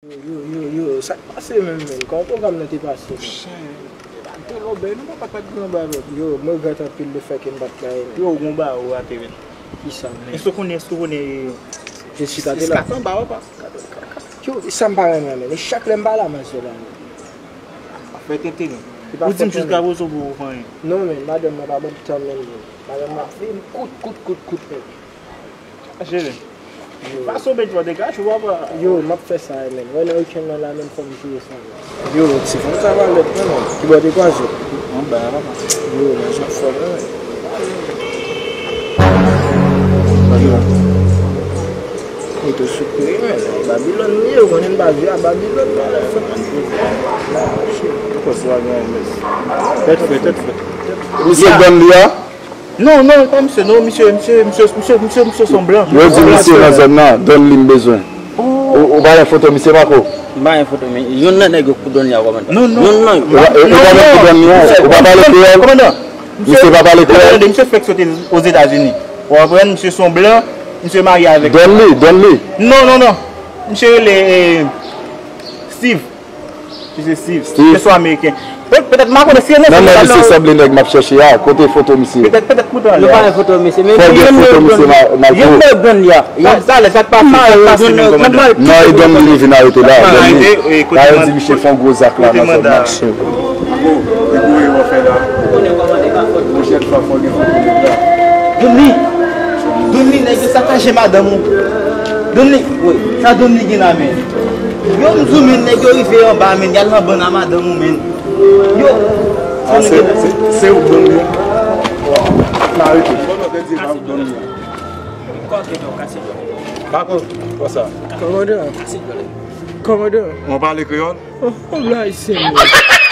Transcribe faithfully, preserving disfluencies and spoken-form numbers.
Yo, yo, yo, yo, sa k pase menm, menm? Kòman pwogram nan te pase, menm? Chen, e pa de lòbèy, non, papa, pa t gen anba lòt. Yo, m regrèt anpil lefètke m pa t la, menm. Yo, ou gon ba ou rate, menm. Kisa, menm? Èske w konnen, èske w konnen Jessica te la? Jessica t anba, papa. Yo, e sa m pa renmen, menm. E chak lè m pa la, manzè la, menm. Afè tenten, non. Ou di m jis ka poze w pou ou fè anyen. Non, menm, madanm mwen pa ban m tan, menm, menm. Madanm mwen ap veye m kout, kout, kout, kout, menm. Cheri. Yo. Fason bèt yo degaje w, papa. Yo, m ap fè sa, menm. Wè, nan weekend nan la, menm, fò m jere sa, menm. Yo, ti fanm sa valè, menm. Ki bò te kwaze? Anba, papa. Yo, men jan fò, menm. Yo. Yo, tou sou kouye, menm. Babilòn li ye, ou konnen m pa viv a Babilòn, non, lè fò m antre. Poko sou agen, men. Tèt frèt, tèt frèt. Misye Don li a? Non, non, e pa misye, non, misye, misye, misye, misye, misye, misye se yon blan. Yo di misye nan zòn nan, Don li m bezwen. Ou, ou pa gen foto misye, Marco? M pa gen foto, men youn nan nèg yo k pou Don li a, kòmandan. Non, non. Youn nan yo. Ou pa, ou pa gen pou Don li a? Ou pa pale kreyòl? Kòmandan. Misye pa pale kreyòl? Tande, misye fèk soti Ozetazini. Ou konprann? Misye se yon blan, misye marye avèk. Don li, Don li. Non, non, non. Misye rele, eh, Steve. Misye Steve. Steve. Misye se yon ameriken. Pe-, petèt m pa konnen si e nan. Non, non, misye sanble nèg m ap chèche a. Kote foto misye? Petèt, petèt koutan. Nou pa gen foto misye, men fò gen foto misye, Marco. Youn nan yo Don li a. Sa, sa, sa k pase, sa k pase menm, kòmandan? Non, e Don li vin arete la, Don li. Arete, e, kote manda? Yo di misye fè yon gwo zak la nan zòn nan. Gwo, e gwo erè w fè la. Pwochèn fwa, fò gen foto nèg la. Don li! Don li, nèg yo sakaje madanm ou. Don li, wi, sa Don li gen la, men. Yo, m di w, men, nèg yo rive anba, men, y al nan bann a madanm ou, men. Yo! Ah, se, se, se ou k Don li a? M arete. Bon, non, te di pa ou k Don li a. Kòmandan. Kòmandan. Ou pale kreyòl? Oh, oh, la, Senyè.